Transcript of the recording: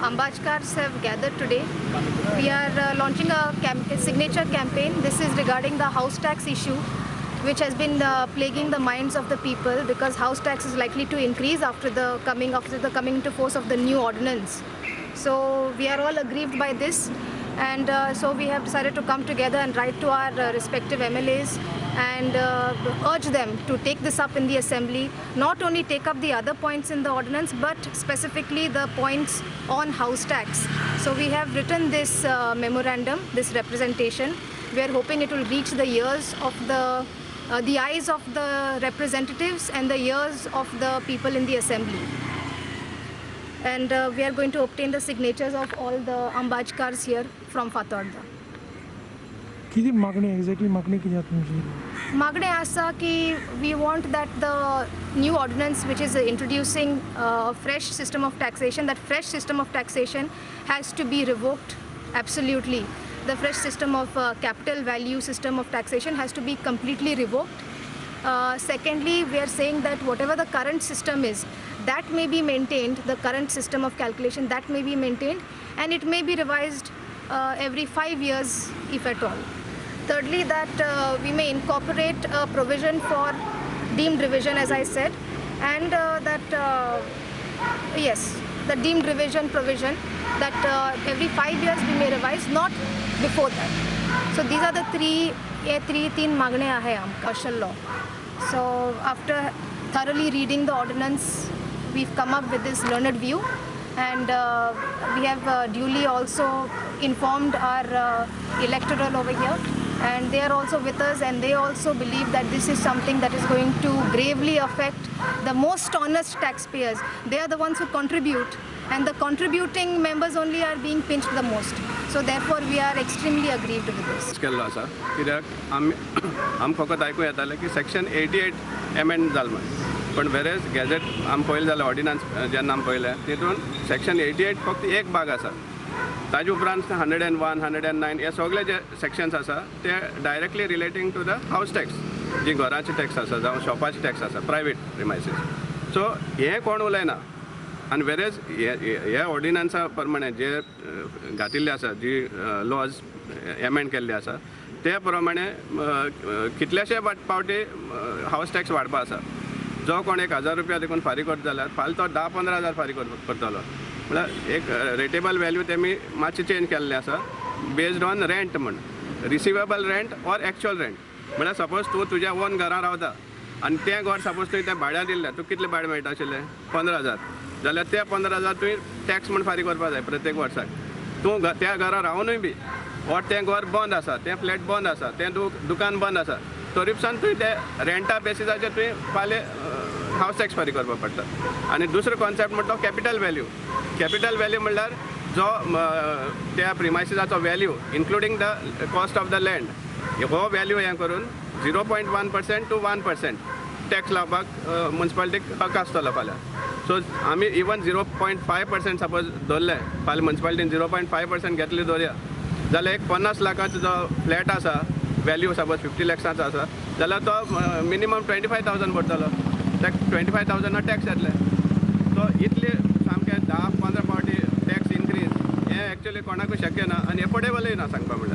Ambajkars have gathered today. We are launching a signature campaign. This is regarding the house tax issue, which has been plaguing the minds of the people because house tax is likely to increase after the coming into force of the new ordinance. So we are all aggrieved by this, and so we have decided to come together and write to our respective MLAs and urge them to take this up in the assembly. Not only take up the other points in the ordinance, but specifically the points on house tax. So we have written this memorandum, this representation. We are hoping it will reach the ears of the eyes of the representatives and the ears of the people in the assembly, and we are going to obtain the signatures of all the Ambajkars here from Fatorda. कितें मागणी, exactly मागणी कितें आसा तुमची? मागणें आसा की we want that the new ordinance, which is introducing fresh system of taxation, that fresh system of taxation has to be revoked absolutely. The fresh system of capital value system of taxation has to be completely revoked. Secondly, we are saying that whatever the current system is, that may be maintained, the current system of calculation, that may be maintained, and it may be revised every 5 years, if at all. Thirdly, that we may incorporate a provision for deemed revision, as I said, and that, yes, the deemed revision provision that every 5 years we may revise, not before that. So these are the three, हे three तीन मागणे आहे आमकां martial law. So after thoroughly reading the ordinance, we've come up with this learned view, and we have duly also informed our electoral over here, and they are also with us, and they also believe that this is something that is going to gravely affect the most honest taxpayers. They are the ones who contribute, and the contributing members only are being pinched the most. So therefore, we are extremely aggrieved with this. केल्लो आसा कित्याक आमी आमकां फकत आयकूं येतालें की section 88 amend जाल म्हण, पण वेरेज गॅझेट आमी पळयलें जाल्यार, ऑर्डिनन्स जेन्ना आमी पळयलें, तितून सेक्शन 88 फक्त एक भाग आसा. ताजे उपरांत 101, 109 हे सगळे जे सेक्शन्स आसा ते directly relating to the house tax, जी घराची टॅक्स आसा जावं शॉपाची टॅक्स आसा, प्रायवेट प्रिमायसीस. सो हें कोण उलयना आनी वेरेज हे ऑर्डिनन्सा प्रमाणे जे घातिल्ले आसा, जी लॉज एमेंड केल्ले आसा, ते प्रमाणे कितलेशे पावटी हावस टॅक्स वाडपा आसा. जो कोण 1000 रुपया देखून फारीक करता जाल्यार फाल्यां तो 10-15 हजार फारीक करतलो. म्हळ्यार एक रेटेबल व्हॅल्यू तेमी मातशें चेंज केल्लें आसा बेज्ड ऑन रेंट म्हण, receivable rent or actual rent. म्हळ्यार सपोज तूं तुज्या ओन घरां रावता आनी तें घर सपोज तुवें तें भाड्या दिल्लें, तुका कितलें भाडें मेळटा आशिल्लें, 15,000 जाल्यार ते 15,000 तुवें टॅक्स म्हण फारीक करपा जाय प्रत्येक वर्साक. तूं त्या घरा रावनूय बी ऑर तें घर बंद आसा, तें फ्लॅट बंद आसा, तें दुकान बंद आसा, तरी पसून तुवें ते रेंटा बेसिसाचेर तुवें फाल्यां हावस टॅक्स फारीक करपाक पडटा. आनी दुसरो कॉन्सेप्ट म्हणटा तो कॅपिटल व्हॅल्यू. कॅपिटल व्हॅल्यू म्हणल्यार जो त्या प्रिमायसिसाचो value including the cost of the land, हो व्हॅल्यू हें करून 0.1% to 1% tax लावपाक मुन्सिपालिटीक हक आसतलो फाल्यां. सो आमी even 0.5% suppose धरलें, फाल्यां मुन्सिपालिटीन 0.5% घेतले धरया जाल्यार एक 50 लाखाचो जो फ्लॅट आसा, व्हॅल्यू सपोज 50 लॅक्साचो आसा जाल्यार तो मिनिमम 25,000 पडटलो. ते 25,000 टॅक्स येतले. सो इतले सामके 10-15 फावटी टॅक्स इन्क्रीज हें एक्चुअली कोणाकूय शक्य ना आनी एफोर्डेबलूय ना सांगपा म्हणल्यार.